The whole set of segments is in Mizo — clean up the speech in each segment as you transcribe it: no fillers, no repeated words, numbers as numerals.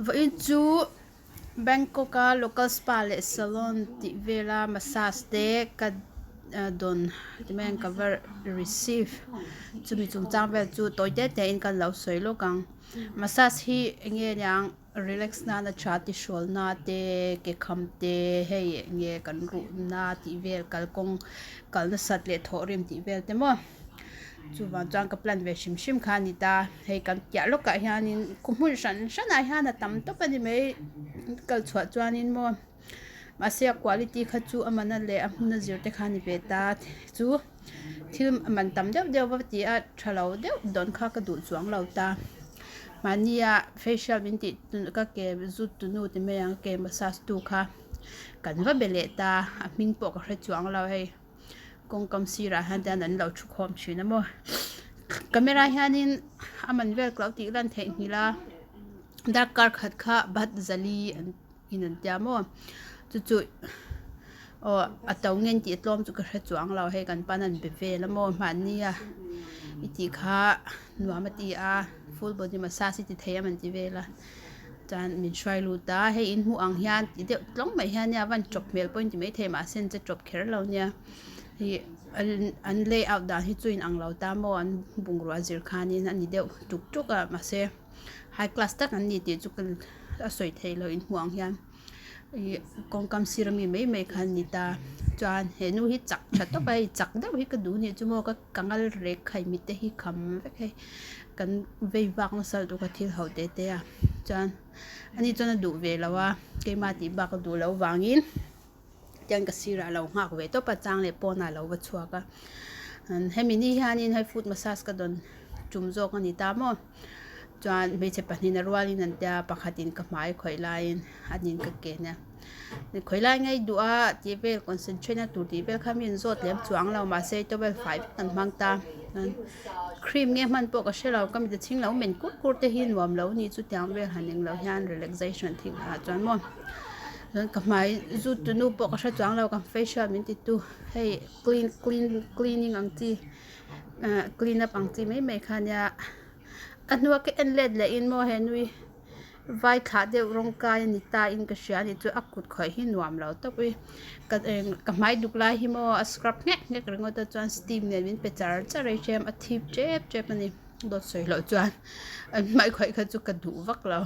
Vawiin chu Bangkok a local spa leh salon tih vela massage te ka dawn ti mai ang ka va receive chumi chungchang vel chu tawi te te in kan lo sawi lawk ang massage hi eng nge niang relax nana tha ti hrualna te ke kham te hei eng nge kan ruhna tih vel kalkawng kal nasat leh thawhrim tih vel te maw. Chuvang chuan ka plan ve hrim hrim kha a ni ta. Hei kan piah lawkah hianin khaw hmun hran hranah hian a tam tawp a ni mai. Kal chhuah chuanin maw mahse a quality kha chu a man a leh a hmun a zir te kha a ni ve ta chu thil man tam deuh deuh va ti a tha lo deuh dawn kha ka duh chuang lo ta. Mahnia facial min tih ka ke zut tu nu ti mai ang ke massage tu kha kan va be leh ta a hming pawh ka hre chuang lo hei. Kawngkam sirah hian te an lo thu khawm thin a maw camera hianin a man vel ka lo tih lan theih nghilh a darkar khat kha bat zali an in an tia maw chu chu aw a to nge tih tlawm chu ka hre chuang lo hei kan pa'n an be vel a maw mahni a i tih kha nuam a ti a full body massage hi ti thei a man ti vel a. Chuan min hruai lut a hei in hmuh ang hian ti deuh tlawng mai hian nia van chawp hmel pawh in ti maithei mahse an che chawp kher lo nia ih an layout dan hi chu in ang lo ta maw an bungrua zir khanin a ni deuh tuk tuk a mahse high class tak an ni tih chu ka a sawi theih loh in hmuh ang hian. Ih kawngkam sir ami mai mai kha an ni ta chuan he nu hi chak tha tawp a hei chak deuh hi ka duh anih chu maw ka ka ngal rek khai mi te hi kham vek hei kan vei vak nasa lutuk a thil ho te te a chuan ani chuan a duh ve lo a keimah tih bak a duh loh vangin tiang ka sirah a lo nghak ve tawp a chang leh pawnah a lo va chhuak a hemi ni hianin hei foot massage ka dawn tum zawk a ni ta maw. Chuan hmeichhe pahnihin a rualin an tia pakhatin ka hmai khawih laiin a nin ka ke nia khawih lai ngei duh a tih vel concentrate na tur tih vel kha mi an zawt lem chuang lo mahse towel fai vek an hmang ta cream nge hman pawh ka hre lo ka mit a chhing lo men kur kur te hi nuam lo ni chu tiang vel han englo hian relaxation thing ah chuan maw chuan ka hmai zut tu nu pawh ka hre chuang lo ka facial min ti tu hei clean clean cleaning ang chi ah clean up ang chi mai mai kha nia. A hnua ka en let leh in maw he nui vai thlah deuh rawng kai a ni ta in ka hria a ni chu a kut khawih hi nuam lo tawp i ka eng ka hmai duk lai hi maw a scrub nghek nghek ringawt a chuan steam nen min pe char char a hrem a thip tep tep a ni dawt sawi loh chuan an hmai khawih kha chu ka duh vak lo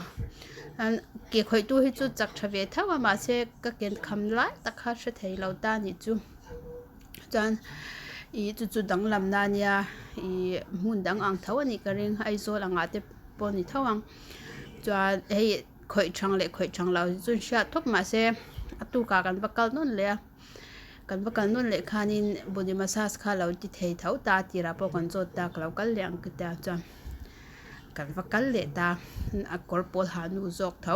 an ke khawih tu hi chu chak tha ve tho a mahse ka ke kham lai tak kha hre thei lo ta a nih chu. Chuan ih chu chu danglam na ania ih hmun dang ang tho anih ka ring Aizawl angah te pawh a ni tho ang chuan hei khawih thang leh khawih thang lo chu hriat thawp mahse a tukah kan va kal nawn leh a kan va kal nawn leh khanin body massage kha lo ti thei tho ta a tirah pawh kan zawt ta ka lo kal leh ang ka tia chuan kan va kal leh ta a kawr pawl ha nu zawk tho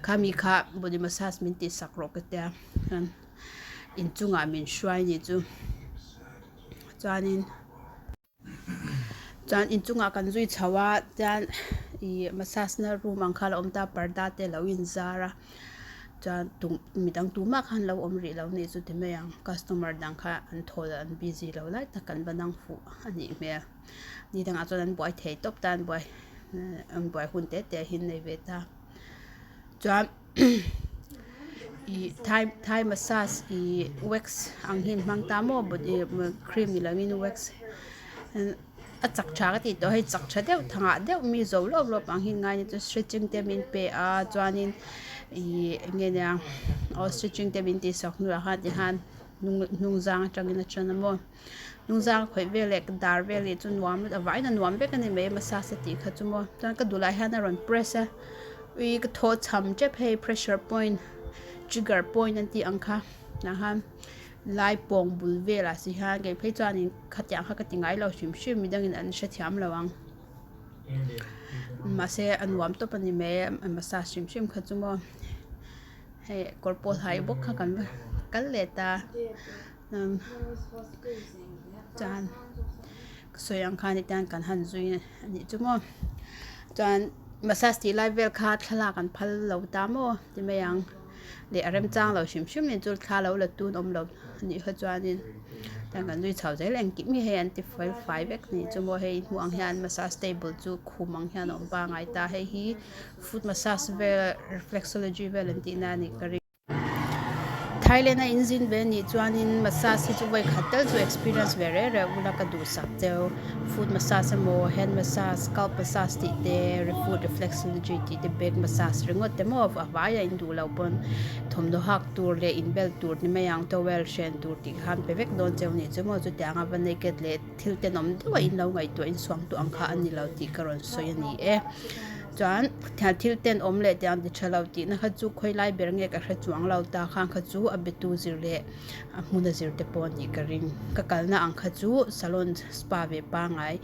khami kha body massage min tih sak rawh ka tia chuan. Inchungah min hruai ni chu chuanin chuan inchungah kan zui chho a chuan ih massage na room ang kha a lo awm ta parda te a lo inzar a chuan tum midang tumah khan an lo awm rih lo a nih chu ti mai ang customer dang kha an thawl an busy lo lai tak an va nang fuh a nih hmel ni dangah chuan an buai thei tawp ta an buai an buai hun te te hi an nei ve ta chuan. Ih thai thai massage ih wax ang hi an hmang ta maw cream ni lovin wax a chak tha ka tih tawh hei chak tha deuh thangah deuh mi zo lawp lawp ang hi an ngai a ni chuan stretching te min pe a chuanin ih eng nge nia aw stretching te min tihsak hnuah khan tikhan hnung zang atangin a ṭan a maw hnung zang khawih vel leh dar vel hi chu nuam a vaiin a nuam vek a ni mai massage a tih kha chu maw chuan ka dulah hian a rawn press a ui ka thaw cham tep hei pressure point trigger point an tih ang kha tah khan lai pawng bul velah si hian kei phei chuanin khatiang kha ka ti ngai lo hrim hrim midangin an hrethiam lo ang mahse a nuam tawp a ni mai a massage hrim hrim kha chu maw hei kawr pawl hai bawk kha kan va kal leh ta. Chuan ka sawi ang khan hetiang kan han zui a nih chu maw chuan massage tih lai vel kha thlalak an phal lo ta maw ti mai ang leh a remchang lo hrim hrim nen chu thla lo la tun awm lo a nih kha chuanin. Tiang kan zui chho zel engkim hi hei an ti fel fai vek a nih chu maw hei hmuh ang hian massage table chu khum ang hian a awm pangai ta hei hi foot massage vel reflexology vel an tihna a nih ka ring. Thailand a inzin ve anih chuanin massage hi chu vawi khat tal chu experience ve reh reh ula ka duhsak cheu foot massage emaw hand massage scalp massage tih te foot reflexology tih te back massage ringawt te maw a vaia in duh loh pawn thawmhnaw hak tur leh inbel tur ni mai ang towel hren tur tih khan pe vek dawn cheu nih chu maw chutianga va naked leh thil tenawm deuh a in lo ngaihtuah in suang tawh ang kha a ni lo tih ka rawn sawi a ni e chuan thil tenawm leh tiang ti tha lo tih na kha chu khawi lai ber nge ka hre chuang lo ta khang kha chu a be tu zir leh a hmun a zir te pawh a nih ka ring ka kalna ang kha chu salon spa ve pangai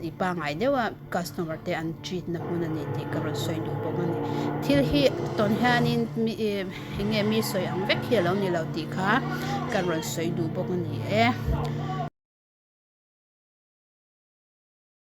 ih pangai deuh a customer te an treat na hmun a ni tih ka rawn sawi duh bawk a ni thil hi tawn hianin mi ih eng nge mi sawi ang vek hi a lo ni lo tih kha ka rawn sawi duh bawk a ni e.